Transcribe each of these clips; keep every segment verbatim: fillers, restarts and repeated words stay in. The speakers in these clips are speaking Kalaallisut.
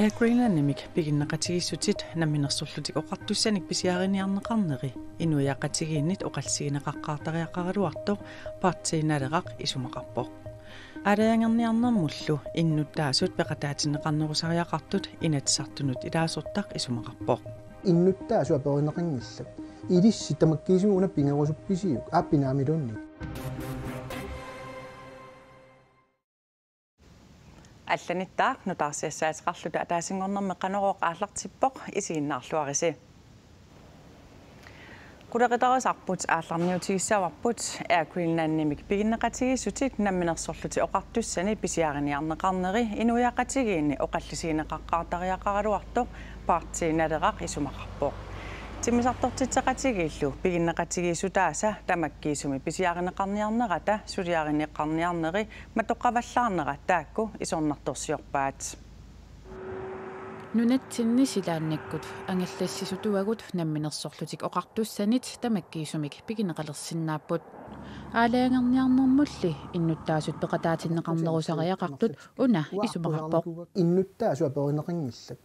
Air Greenlandimik piginneqatigiissutit Namminersorlutik Oqartussanit pisiariniarneqarneri inuiaqatigiinnit oqallisigineqaqqaartariaqaraluartoq Partii Naleraq isumaqarpoq. Aalajangerniarnermullu innuttaasut peqataatinneqarnerusariaqartut Inatsisartunut ilaasortaq isumaqarpoq. Innuttaasut aperineqanngillat. Ilissi tamakkiisumik una pigerusuppisiuk, aappi naamiluunniit. Allanittaaq nutaarsiassaateqarluta ataasinngornermi Qanorooq aallartippoq, isiginnaarluarisi. Qulequtarisarput aallarniutigissavarput Air Greenlandimik piginneqatigiissutit Namminersorlutik Oqartussanit pisiariniarneqarneri inuiaqatigiinni oqallisigineqaqqaartariaqaraluartoq Partii Naleraq isumaqarpoq. Timmisartortitseqatigiillu piginneqatigiissutaasa tamakkiisumik pisiarineqarniarnerata suliarineqarniarneri matoqqavallaarnerat taakku isornartorsiorpaat. Nunatsinni silaannakkut angallassisutuagut Namminersorlutik Oqartussanit tamakkiisumik pigineqalersinnaapput. Aalajangerniarnermulli innuttaasut peqataatinneqarnerusariaqartut una isumaqarpoq. Innuttaasut aperineqanngillat.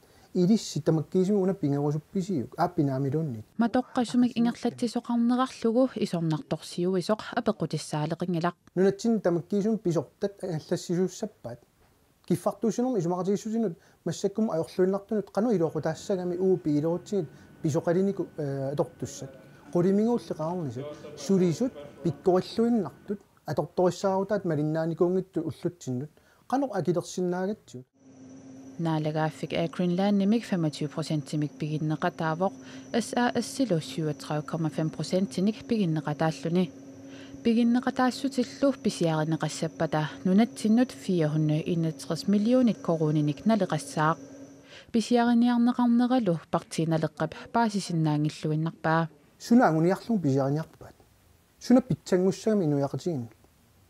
Ilissi tamakkiisumik una pigerusuppisiuk, aappi naamiluunniit. Matoqqasumik ingerlatsisoqarnerarlugu isornartorsiuisoq apeqqutissaaleqanngilaq. Nunatsinni tamakkiisumik pisortat angallassisuussappaat. Kiffartuussinermi isumaqatigiissutinut massakkumut ajorluinnartunut qanoq iluaqutaassagami uagut pigilerutsigit pisoqaliniku, eh, atortussat. Qulimiguulli qaarnisat. Sulisut pikkorilluinnartut atortorissaarutaat malinnaanikuunngitsut ullutsinnut. Qanoq akilersinnaagatsigut? Naalagaaffik Air Greenlandimik femogtyve procentimik piginneqataavoq, S A S-ilu syvogtredive komma fem procentinik piginneqataalluni. Piginneqataassutillu pisiarineqassappata nunatsinnut fire hundrede enogtres millionit koruuninik naleqassaaq. Pisiariniarneqarneralu Partii Naleqqap paasisinnaanngilluinnarpaa. Suna anguniarlugu pisiariniarpaat? Suna pitsanngussagami inuiaqatigiinnut?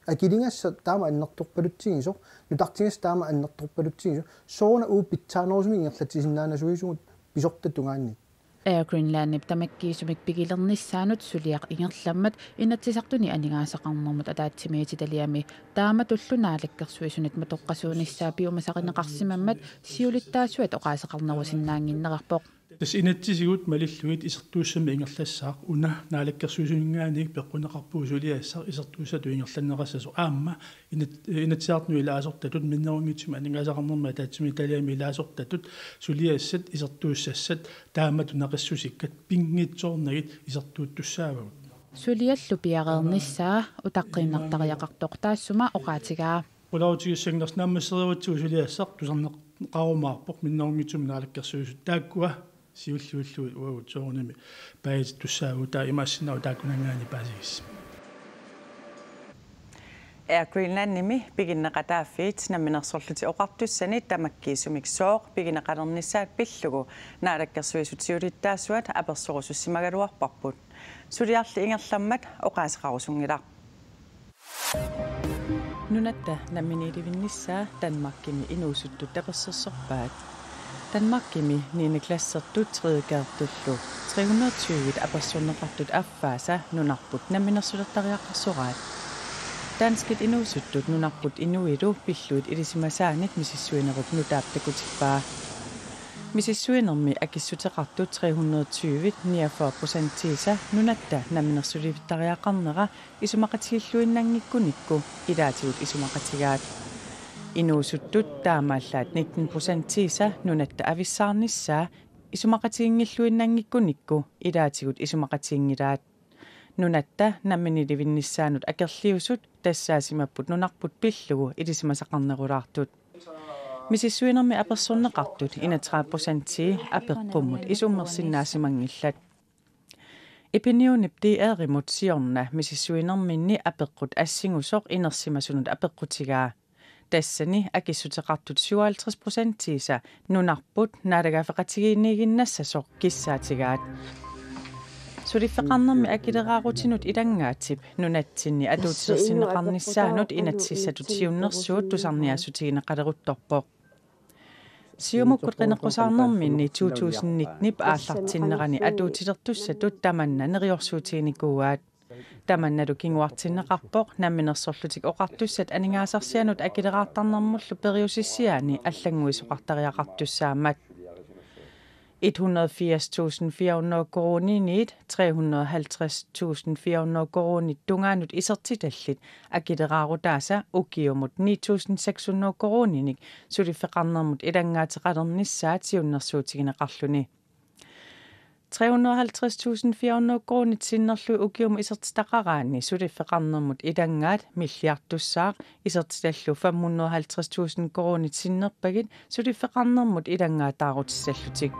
Akiligassaq taama annertorpalutsigisoq, nutartigassaq taama annertorpalutsigisoq, sooruna uagut pitsaanerusumik ingerlatsisinnaanasuisugut pisortat tungaanniit. Air Greenlandip tamakkiisumik pigilernissaanut suliaq ingerlammat Inatsisartuni aningaasaqarnermut ataatsimiititaliami taamatullu Naalakkersuisunit matoqqasuunissaa piumasarineqarsimammat siulittaasuat oqaaseqarnerusinnaannginnerarpoq. Tassa inatsisigut malillugit isertuussamik ingerlassaaq, una Naalakkersuisuninngaanniit peqquneqarpugut suliassaq isertuussatut ingerlanneqassasoq, aamma inat-, Inatsisartunut ilaasortatut, minnerunngitsumik aningaasaqarnermut ataatsimiititaliami ilaasortatut suliassat isertuussassat taamatut naqissusikkat pinngitsoornagit isertuuttussaavagut. Suliallu piareernissaa utaqqiinnartariaqartoq taassuma oqaatigaa. Qularutigissanngersi naammasseriarutsigu suliassaq tusarneqarumaarpoq, minnerunngitsumik Naalakkersuisut taakkua siulliullugit uagut soorunami paasittussaavagut, taava imaassinnaavoq taakkunanngaanniit paasigissi. Air Greenlandimi piginneqataaffiit Namminersorlutik Oqartussanit tamakkiisumik sooq pigineqalernissaat pillugu Naalakkersuisut siulittaasuat apersorusussimagaluarparput. Suliarli ingerlammat oqaaseqarusunngilaq. Nunatta namminiilivinnissaa Danmarkimi inuusuttut tapersersorpaat. Danmarkimi niende klassertut tredje G-rtullu tre hundrede tyve apersorneqartut affaasa nunarput namminersulertariaqarsoraat. Danskit inuusuttut nunarput inuilu pillugit ilisimasaannik misissuinerup nutaap takutippaa. Misissuinermi akissuteqartut tre hundrede tyve niogfyrre procentiisa nunatta namminersulivittariaqarnera isumaqatigilluinnanngikkunikku ilaatigut isumaqatigaat. Inuusuttut taamaallaat nitten procentiisa nunatta avissaarnissaa isumaqatiginngilluinnanngikkunikku ilaatigut isumaqatiginngilaat. Nunatta namminiilivinnissaanut akerliusut tassaasimapput nunarput pillugu ilisimasaqarnerulaartut. Misissuinermi apersorneqartut enogtredive procentii apeqqummut isummersinnaasimanngillat. Epiniunip D R-imut siorna misissuinerminni apeqqut assingusoq inersimasunut apeqqutigaa. Tassani akissuteqartut syvoghalvtreds procentiisa nunarput naalagaaffeqatigiinniiginnassasoq kissaatigaat. Suliffeqarnermi akileraarutinut ilanngaatsip nunatsinni atuutilersinneqarnissaanut inatsisissatut siunnersuut tusarniaassutigineqaleruttorpoq. Siumukkut qineqqusaarnerminni to tusind nittenip aallartinnerani atuutilertussatut tamanna neriorsuutiginikuuaat. Tamannalu kinguartinneqarpoq Namminersorlutik Oqartussat aningaasarsianut akileraartarnermullu periusissiaani allannguisoqartariaqartussaammat. Et hundrede firs tusind fire hundrede koruuniinit tre hundrede halvtreds tusind fire hundrede koruunit tungaanut isertitallit akileraarutaasa ukiumut ni tusind seks hundrede koruuninik suliffeqarnermut ilanngaateqalernissaat siunnersuutigineqarluni. Tre hundrede halvtreds tusind fire hundrede koruunit sinnerlugit ukiumut isertitaqaraanni suliffeqarnermut ilanngaat milliartussaaq, isertitallu fem hundrede halvtreds tusind koruunit sinnerpagit suliffeqarnermut ilanngaattaarutissallutik.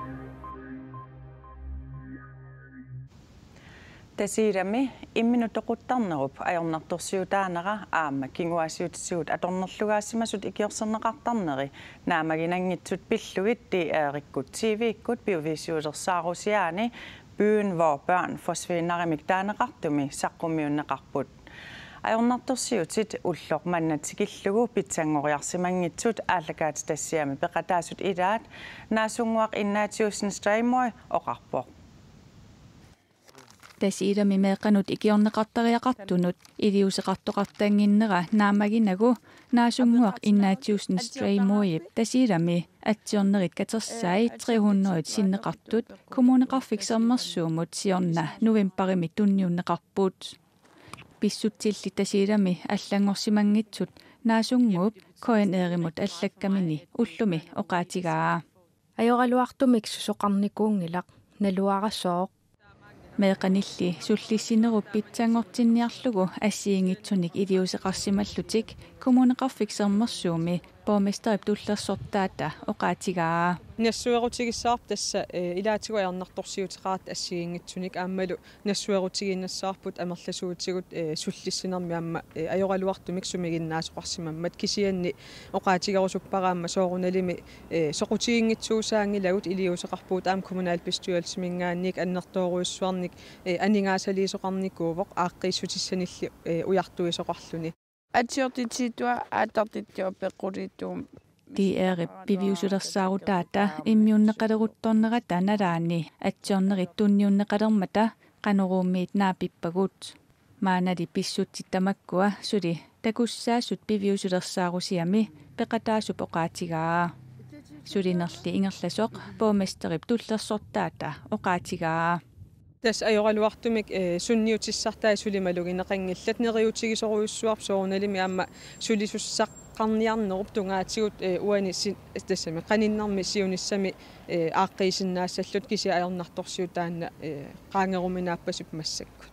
Tasiilami imminut toquttarnerup ajornartorsiutaanera aamma kinguaassiuutitigut atornerlugaasimasut ikiorserneqartarneri naammaginanngitsut pillugit D R-ikkut T V-kkut pivisuulersaarusiaani Byen, hvor børn forsvinder-imik taaneqartumi saqqummiunneqarput. Ajornartorsiutit ulloq manna tikillugu pitsanngoriarsimanngitsut aallakaatitassiami peqataasut ilaat Naasunnguaq Ignatiussen Streymoy oqarpoq. Tasiilami meeqqanut ikiorneqartariaqartunut iliuuseqartoqartannginnera naammaginagu Naasunnguaq Ignatiussen Streymoyip Tasiilami atsiornerit katersai tre hundrede sinneqartut Kommuneqarfik Sermersuumut siorna novembarimi tunniunneqarput. Pissutsilli Tasiilami allanngorsimanngitsut Naasunnguup K N R-imut allakkamini ullumi oqaatigaa. Ajoraluartumik susoqarnikuunngilaq, naluara sooq. Meeqqanilli sullissinerup pitsanngortinniarlugu assigiinngitsunik iliuuseqarsimallutik Kommuneqarfik Sermersuumi borgmesterip tullersortaata oqaatigaa. Nassuerutigissavarput tassa, eh, ilaatigut ajornartorsiuteqaratta assigiinngitsunik aammalu nassuerutigiinnassavarput amerlasuutigut, eh, sullissinermi aamma, eh, ajoraluartumik sumiginnaasoqarsimammat, kisianni oqaatigerusuppara aamma soorunalimi, eh, soqutiginngitsuusaanngilagut iliuuseqarpugut aamma kommunalbestyrelsiminngaanniit annertoorujussuarnik, eh, aningaasaliisoqarnikuuvoq aaqqiissutissanilli, eh, ujartuisoqarluni. Atsiortitsittua aattartitsua peqqulittuum. D R-ip piviusulersaarutaata immiunneqaleruttornerata nalaani atsiornerit tunniunneqalermata Qanoruumiit naapippagut. Maanali pissutsit tamakkua suli takussaasut piviusulersaarusiami peqataasup oqaatigaa. Sulinerli ingerlasoq borgmesterip tullersortaata oqaatigaa. Tassa ajoraluartumik, eh, sunniutissartai suli malugineqanngillat, neriuutigisorujussuarput soorunalimi aamma sulisussaqarniarnerup tungaatigut, eh, uani si-, tassami qaninnermi siunissami, eh, aaqqiisinnaassalluta, kisianni ajornartorsiut taanna, eh, qaangeruminaappasippoq massakkut.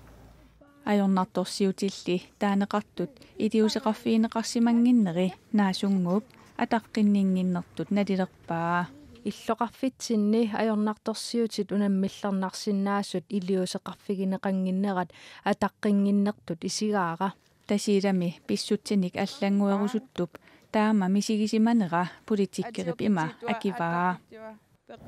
Ajornartorsiutilli taaneqartut iliuuseqarfigineqarsimannginneri Naasunnguup ataqqinninnginnertut nalilerpaa. Illoqarfitsinni ajornartorsiutit unammillernarsinnaasut iliuuseqarfigineqannginnerat ataqqinnginnertut isigaara. Tasiilami pissutsinik allannguerusuttup taama misigisimanera politikerip ima akivaa.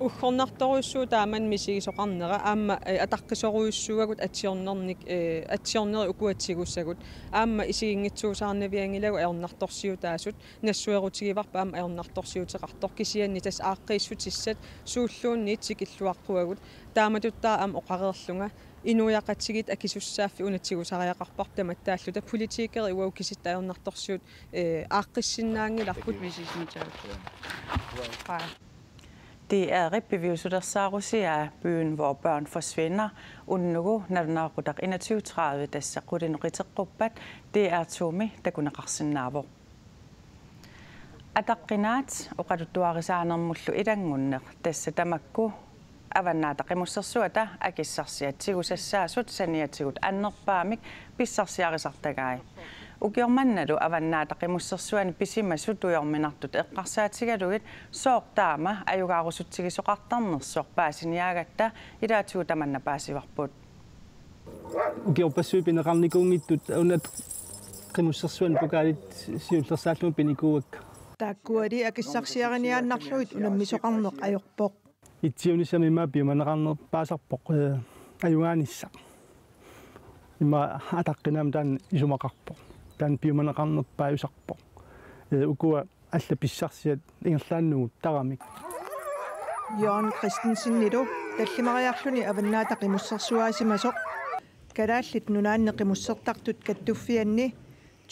Uggornartorujussuuvoq taamani misigisoqarnera, aamma, eh, ataqqisorujussuugagut atsiornernik, eh, atsiornerit ukua tigusagut. Aamma isiginngitsuusaarnavianngilagut ajornartorsiutaasut, nassuerutigivarput aamma ajornartorsiuteqartoq, kisianni tassa aaqqiissutissat suulluunniit tikilluaqquagut. Taamatuttaaq aamma oqareerlunga inuiaqatigiit akisussaaffik una tigusariaqarparput tamattaalluta, politikerit uagut kisitta ajornartorsiut, eh, aaqqissinnaanngilarput. D R-ip piviusulersaarusiaa Byen, hvor børn forsvinder unnugu nalunaaqutaq enogtyve tredive, tassa qulinut qiteqquppat, D R to-mi takuneqarsinnaavoq. Ataqqinaat oqaluttuarisaanermullu ilanngunneq, tassa tamakku Avannaata Qimussersuata akissarsiat tigusassaasut saniatigut annerpaamik pissarsiarisartagai. Ukioq mannalu Avannaata Qimussersuani pisimasut tujorminartut eqqarsaatigalugit sooq taama ajugaarusutsigisoqartarnersoq paasiniaagatta ilaatigut tamanna paasivarput. Ukiorpassuit pineqarnikuunngitsut una Qimussersuani pokaalit siullersaallugit pinikuuakka. Taakkuali akissarsiariniaannarlugit unammisoqarneq ajorpoq. Itsiunissami immaqa piumaneqarnerpaasarpoq, eh, ajugaanissaq. Immaqa ataqqinaammik taanna isumaqarpoq. Taanna piumaneqarnerpaajusarpoq. Eh, ukua allat pissarsiat ingerlaannguuttaramik. Jørgen Christensenilu tallimariarluni Avannaata Qimussersuaasimasoq. Kalaallit Nunaanni Qimussertartut Kattuffianni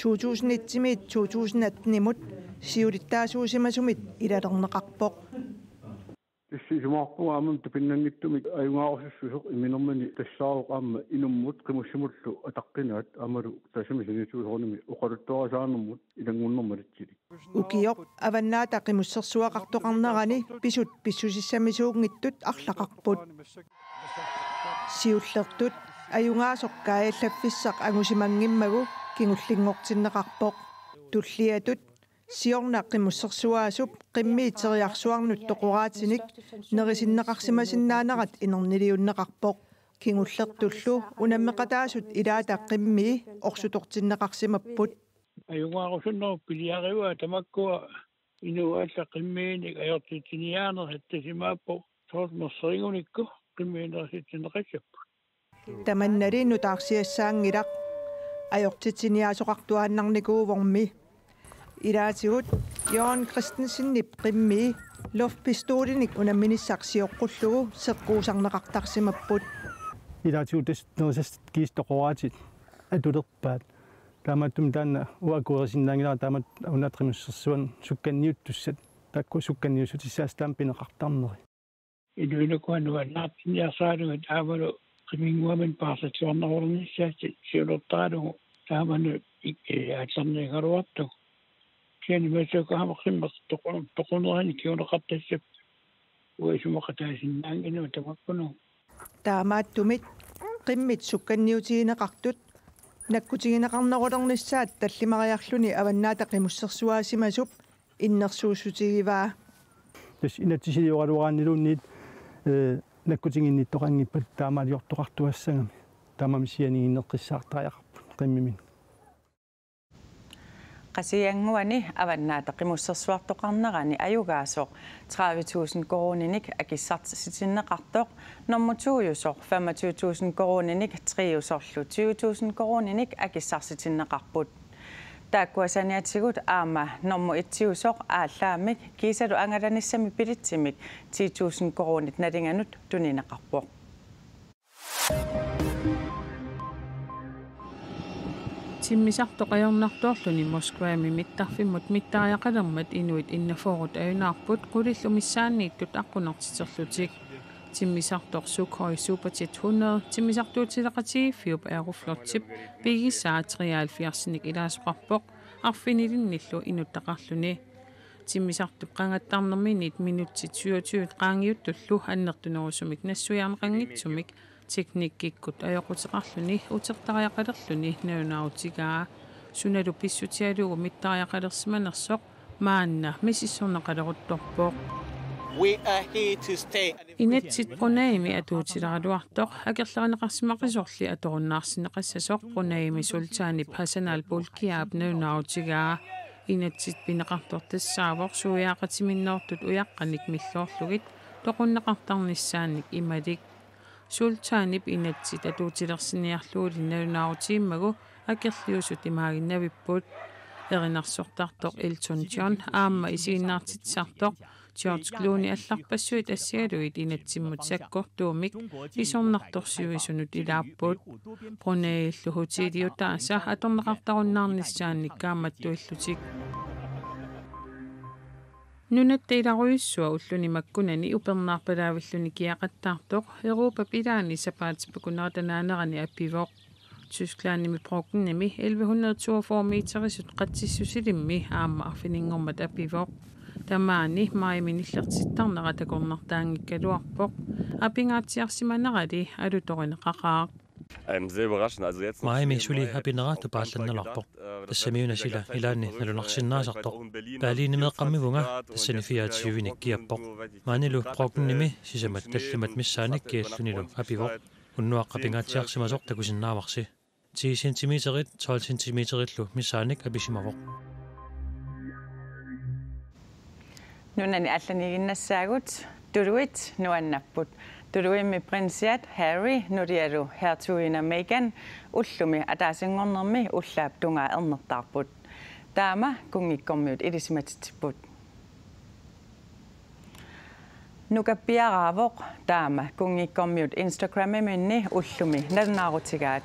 to tusind et-imiit to tusind atten-imut siulittaasuusimasumit ilalerneqarpoq. Tassa isumaqarpunga aamma tupinnanngitsumik ajugaarusussuseq imminermini tassaavoq aamma inummut qimussimullu ataqqinaat aammalu tassami saniatigut soorunami oqaluttuarisaanermut ilanngunnermalitsilik. Ukioq Avannaata Qimussersuaqartoqarnerani pisut pissusissamisuunngitsut arlaqarput. Siullertut ajugaasoq kaajallaffissaq angusimanngimmagu kingullinngortinneqarpoq. Tulliatut siorna qimussersuaasup qimmii teriarsuarnut toqoraatinik nerisinneqarsimasinnaanerat inerniliunneqarpoq. Kingullertullu unammeqataasut ilaata qimmii orsutortinneqarsimapput. Ajugaarusunnerup piliarivaa tamakkua inuit allat qimmiinik ajortitsiniaaneq attasimaappoq soorlu merseringunikku qimmiinerisitsinneqassapput. Tamannali nutaarsiassaanngilaq ajortitsiniaasoqartuaannarnikuuvormi. Ilaatigut Jørgen Christensenip qimmii luftpistolinik unamminissaq sioqqullugu seqquusarneqartarsimapput. Ilaatigut tassa nerisassatit kiisa toqoraatit atulerpaat. Taamaattumik taanna uanga akuerisinnaanngilara taamatut Avannaata Qimussersuani sukkanniuttussat, taakku sukkanniussutissaasut taama pineqartarneri. Inuinuku nuannaartinniarsaralugit aammalu qiminnguamik paarlatsiornerulernissaat siunertaralugu taamani ik-, ee, aallarniagaluartugut. Kisianni massakkut aamma qimmeq toqu-, toquneranik kinguneqartassapput. Uanga isumaqataasinnaannginnama tamakkununnga. Taamaattumik qimmit sukkanniutigineqartut nakkutigineqarnerulernissaat tallimariarluni Avannaata Qimussersuaasimasup innersuussutigivaa. Tassa inatsisilioraluaraanniluunniit, ee, nakkutiginnittoqanngippat taamaaliortoqartuassagami. Taamaammat sianiginneqqissaartariaqarput qimmimini. Qasigiannguani Avannaata Qimussersuartoqarnerani ajugaasoq tredive tusind koruuninik akissarsitinneqartoq, nummer to-jusoq femogtyve tusind koruuninik, tre-jusorlu tyve tusind koruuninik akissarsitinneqarput. Taakkua saniatigut aamma nummer et-iusoq aallaammik kiisalu angalanissami billetsimik ti tusind koruunit nalinganut tunineqarpoq. Timmisartoq ajornartoorluni Moskvami mittarfimmut mittariaqalermat inuit enogfyrret ajunaarput qulillu missaanniittut aqqunartiterlutik. Timmisartoq Sukhoi Superjet hundrede timmisartuutileqatigiiffiup Aeroflotip pigisaa treoghalvfjerdsinik ilaasoqarpoq arfinilinnillu inuttaqarluni. Timmisartup qangattarnerminiit minutsit syvogtyve qaangiuttullu annertunerusumik nassuiarneqanngitsumik teknikkikkut ajoquteqarluni utertariaqalerluni nalunaarutigaa. Sunalu pissutigalugu mittariaqalersimanersoq maanna misissorneqaleruttorpoq. We are here to stay. Inatsit Bruneimi atuutileraluartoq akerlerineqarsimaqisorli atorunnaarsinneqassasoq Bruneimi sultanip Hassanal Bolkiahap nalunaarutigaa. Inatsit pineqartoq tassaavoq suiaaqatiminnoortut ujaqqanik milloorlugit toqunneqartarnissaannik imalik. Sultanip inatsit atuutilersinniarluguli nalunaarutigisimammagu akerliusut imaaginnavipput. Erinarsortartoq Elton John aamma isiginnaartitsisartoq George Clooney allarpassuit assigalugit inatsimmut sakkortuumik isornartorsiuisunut ilaapput. Bruneillu hotelliutaasa atorneqartarunnaarnissaannik kaammattuillutik. Nunatta ilarujussuaq ulluni makkunani upernaaq palaavilluni kiaqattaartoq Europap ilaani sapaatip akunnerata naanerani apivoq. Tysklandimi Brockenimi elleve hundrede toogfyrre meterisut qatsissusilimmi aamma arfininngormat apivoq. Tamaani maajimi nillertittarnera takornartaanngikkaluarpoq. Apingaatsiarsimanerali alutorineqaqaaq. Maajimi suli apinera tupaallannalerpoq. Tassamiuna sila ilaanni nalunarsinnaasartoq. Berlinimeeqqammivunga tassani fireogtyvenik kiappoq. Maanilu Brockenimi sisamat tallimat missaannik kiallunilu apivoq. Unnuaq apingaatsiarsimasoq takusinnaavarsi. Ti centimeterit tolv centimeterillu missaannik apisimavoq. Nunani allaniiginnassaagut tuluit nuannapput. Tuluimmi prinsiat Harry nulialu hertuginde Meghan ullumi ataasinngornermi ullaap tungaa ernertaarput. Taama kunngikkormiut ilisimatitsipput. Nukappiaraavoq, taama kunngikkormiut Instagramiminni ullumi nalunaarutigaat.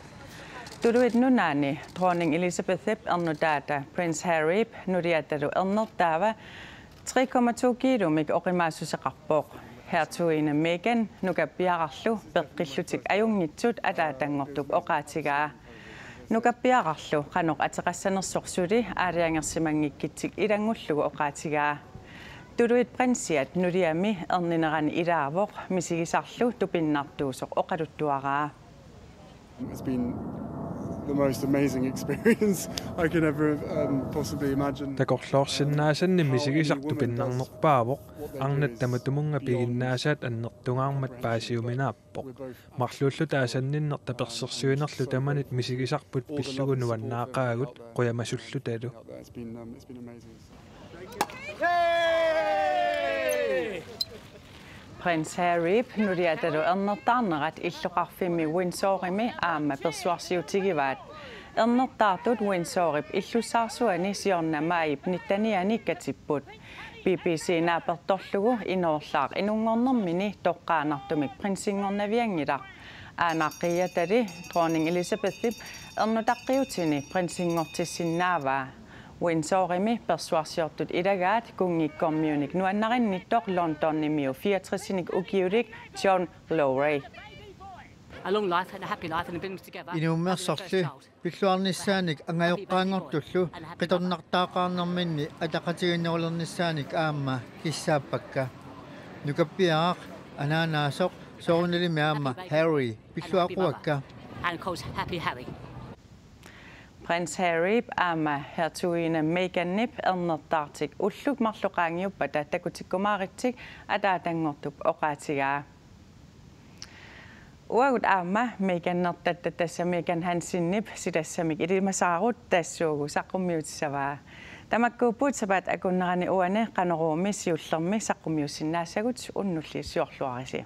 Tuluit Nunaanni Dronning Elizabethip ernutaata Prince Harryp nuliatalu ernertaava tre komma to kiilumik oqimaassuseqarpoq. Hertuginde Meghan nukappiararlu peqqillutik ajunngitsut ataatanngortup oqaatigaa. Nukappiararlu qanoq ateqassanersoq suli aalajangersimanngikkitsik ilanngullugu oqaatigaa. Tuluit prinsiat nuliami erninerani ilaavoq misigisarlu tupinnartuusoq oqaluttuaraa. It's been the most amazing experience I could ever um, possibly imagine. Takorloorsinnaasanni misigisaq tupinnarnerpaavoq, arnat tamatumunnga piginnaasaat annertungaarmat paasiuminaappoq. Marluulluta asanninneq tapersersuinerlu tamanit misigisarput pillugu nuannaaqaagut, qujamasullutalu. It's been, um, it's been amazing. Prince Harryp nuliatalu ernertaarnerat illoqarfimmi Windsorimi aamma persuarsiutigivaat. Ernertaartut Windsorip illussaarsuani siorna maajip nittenianni katipput. B B C naapertorlugu inoorlaaq inunngornermini toqqaannartumik prinsinngornavianngilaq. Aanaqqiiatali Dronning Elizabethip ernutaqqiutini prinsinngortissinnaavaa. Windsorimi persuarsiortut ilagaat kunngikkormiunik nuannarinnittoq Londonimiu fireogtresinik ukiulik John Lowry. A long life and a happy life and been together. Inuummersorli pilluarnissaanik angajoqqaanngortullu qitornartaaqaarnerminni ataqatigiinnerulernissaanik aamma kissaappakka. Nukappiaraq, anaanaasoq, soorunalimi aamma Harry pilluaqquakka. And of course, happy Harry. Prins Harryp aamma hertuginde Meghanip ernertaartik ullut marluk qaangiuppata takutikkumaaritsik ataatanngortup oqaatigaa. Uagut aamma Meghanertatta, tassa Meghan Hansenip silassamik ilimasaarut tassuugu saqqummiutissavaa. Tamakkuupput sapaatip akunnerani uani Qanoruumi siullermi saqqummiussinnaassavut, unnulli siorluarisi.